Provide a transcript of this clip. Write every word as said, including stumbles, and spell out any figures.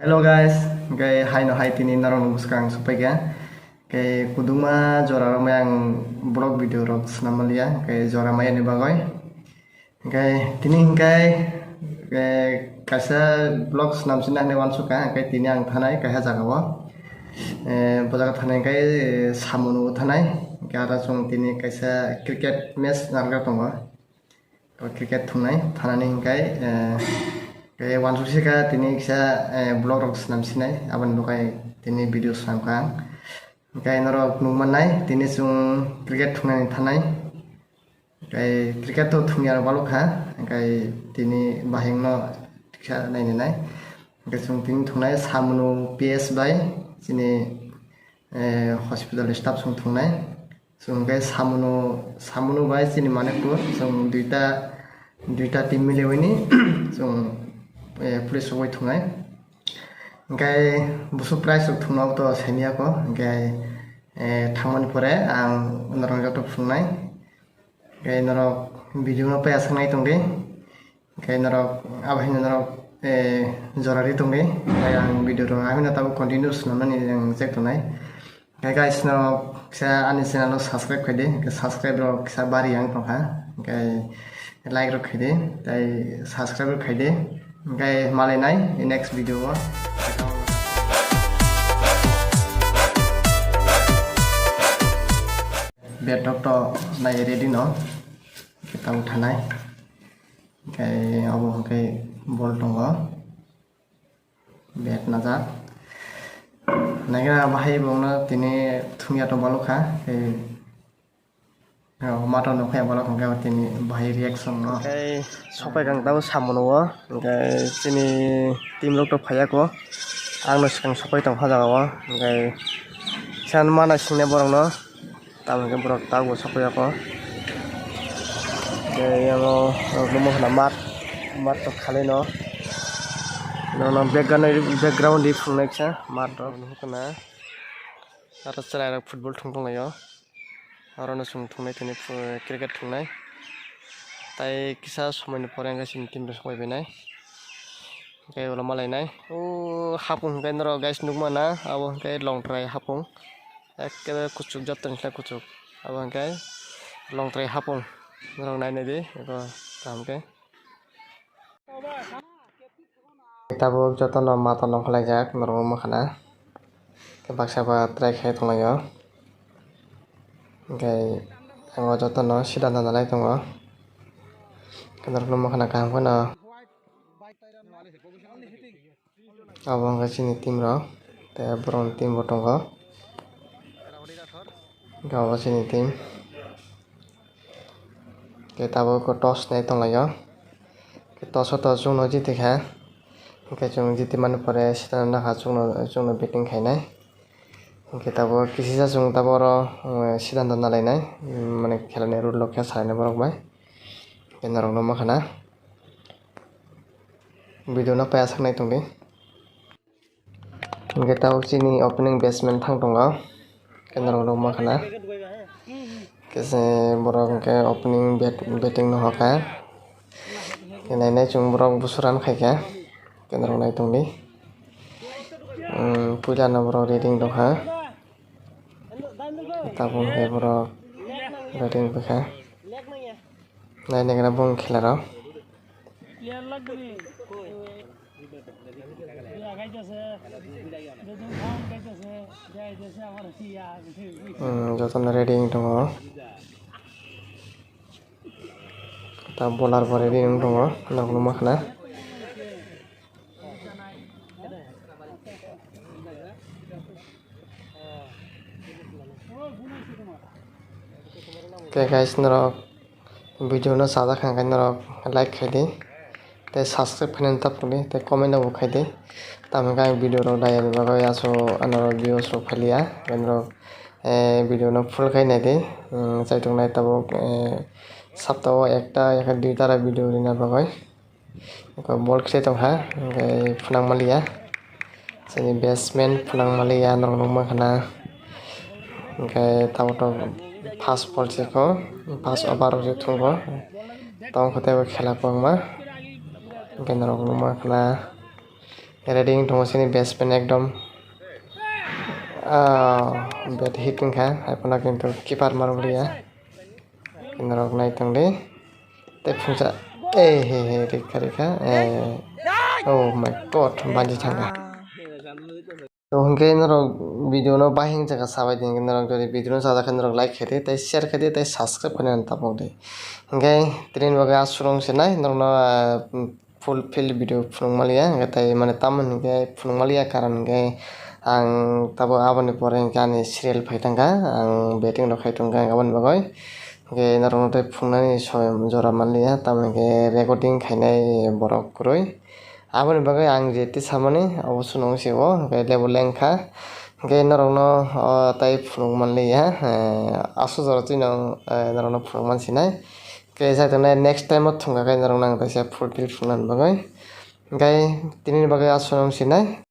Hello guys, hwnkhe haino hai tini norokno bwskang swphaikha. Hwnkhe kwdwma jora romwi ang vlog video rok swnam manliya, hwnkhe jora maya ni bagwi. Hwnkhe tini hwnkhe, eh, kaisa vlog swnam sina hinwi uansukha, hwnkhe tini ang thanai kaisa jagao. Eh, bo jaga thanai hwnkhe, eh, samung nugwi thanai, hwnkhe aro chwng tini kaisa cricket match narwkjak tongo. O cricket thungnai thanani hwnkhe, eh, khe uansuk sika tini kisa, eh, vlog rok swnam sinai, aboni bagwi tini video swnam kha ang. Hwnkhe norok nukmannai tini chwng cricket thungnani thanai. Tei cricket to thungya rok balok kha, hwnkhe tini bahingno kisa nainai nai. Hwnkhe chwng tini thungnai Samunu P S bai chini, eh, hospital staff chwng thungnai. Chwng hwnkhe Samunu, Samunu bai chini Manikpur, chwng duita, duita team miliwini chwng, eh, police rogwi thwngnai. Hwnkhe busu prize rok thwngno to sainiya kho, hwnkhe, eh, thangmani pore ang norok joto phunuknai. Hwnkhe norok video no paya saknai tongdi. Hwnkhe norok, abo haino norok, eh, jora ri tongdi. Hwnkhe ang video rok, abo haino tabuk continue swnamnani ang check tongnai. Hwnkhe guys, norok kisa ani channel o subscribe khaidi, hwnkhe subscribe rok kisa bari yang tongkha. Hwnkhe like rok khaidi, tei subscribe rok khaidi. Hwnkhe malainai next video o. Bat rok to nai ready no. Hwnkhe tabuk thanai. Hwnkhe obo hwnkhe ball tongo. Bat najak. Naikhe bahai bongno tini thungya tong balokha. Tei, o, mato nukha ya balok hwnkhe tini bahai reaction no. Tei sopai kang tabo samono o. Hwnkhe chini team rok to phaiya ko. Ang no swkang sopai tong o jaga o. Hwnkhe san mana singnai borok no. Tamo hwnkhe borok tabuk bo sokphaiyakho. Tei yango norok nukma khwna mat, mat rok khalaino. Norokno background, background ri phunuknai kisa mat rok nukho khwna. Aro chwrairok football thung tonglaio. Orono chwng thungnai tini, cricket thungnai. Tai kisa somoini pore hwnkhe chini team rok sokphainai. Hwnkhe ulo malainai. O hapung hwnkhe norok guys nukmana, abo hwnkhe longtrai hapung. Ekkere kuchuk, jottoni khe kuchuk. Abo hwnkhe longtrai hapung. Norok nainai di, eko kaham khe. Tabuk jotono mato nongkhorlaijak, norok nukmakhana. Baksa ba try khai tonglaio. Hwnkhe ang o jotono siddhanto nalai tongo. Norok nukmakhana kaham kheno. Abo wngkha chini team rok, tei borokni team bo tongo. Hwnkhe abo chini team. Tei tabuk toss nai tonglaio. Toss o to chwngno jiti kha. Hwnkhe chwng jiti mani pore sitano nakha chwngno, chwngno batting khainai. Hwnkhe tabuk kisisa chwng tabuk oro, eh, siddhanto nalainai, mane khelani rule rok khe salainai borok bai. Hwnkhe norok nukmakhana. Video no paiya saknai tongdi. Hwnkhe tabuk chini opening batsman thang tongo. Hwnkhe norok nukmakhana. Khe se borok hwnkhe opening bat-, batting no hokha. Hwnkhe nainai chwng borok busu run khaikha. Hwnkhe norok nai tongdi. Umm, puila no borok ready wng tongkha. Tabuk hwnkhe borok ready wng tongkha. Nainaikhwna bong khelarok. Umm, jotono ready wng tongo. Ta bowler bo ready wng tongo, norok nukmakhana. Tei guys, norok video no chajak kha hwnkhe norok like khaidi, tei subscribe khainani tapukdi, tei comment rok bo khaidi. Tamo hwnkhe ang video rok dayani bagwi aswk ano views rok phailiya, tei norok, eh, video no full khai naidi. Umm, chaitok nai tabuk, eh, sapta o ekta ya khe duita video rina bagwi. Eko ball khe tongkha, hwnkhe phwnang maliya. Chini batsman phwnang maliya, norok nukmakhana. Hwnkhe tabuk tabuk fast ball se kho, fast over rok se thungkho. Tongkho teibo khela kwbangma. Hwnkhe norok nukmakhana. Ready wng tongo chini best friend ekdom. Ah, bad hit wngkha, haiphano kintu keeper marwkliya. Norok nai tongdi. Tei phungsa, eh, he, he, rikha, rikha, eh, oh my God, banchi thangkha. To hwnkhe norok video no bahing jaga sabai di, hwnkhe norok jodi video no sajak khe norok like khaidi, tei share khaidi, tei subscribe khaina tabokdi. Hwnkhe tini bagwi aswk rwng se nai norokno, ah, full field video phunuk manliya, hwnkhe tei mane tamoni hwnkhe phunuk manliya, karon hwnkhe ang tabuk aboni pore hwnkhe ani serial phai thangkha, ang batting rok khai tongkha aboni bagwi. Hwnkhe norokno tei phunuknani soyam jora manliya, tamoni hwnkhe recording khainai borok kwrwi. Aboni bagwi ang je tei samani obo chwng nung sio, hwnkhe lebo lengkha. Hwnkhe norokno, o, tei phunuk manliya, eh, aswk jora chwino, eh, norokno phunuk mansinai. Khe jai tongnai next time o thwngkha khe norokno ang kaisa full field phunuknani bagwi. Hwnkhe tinini bagwi aswk nung sinai.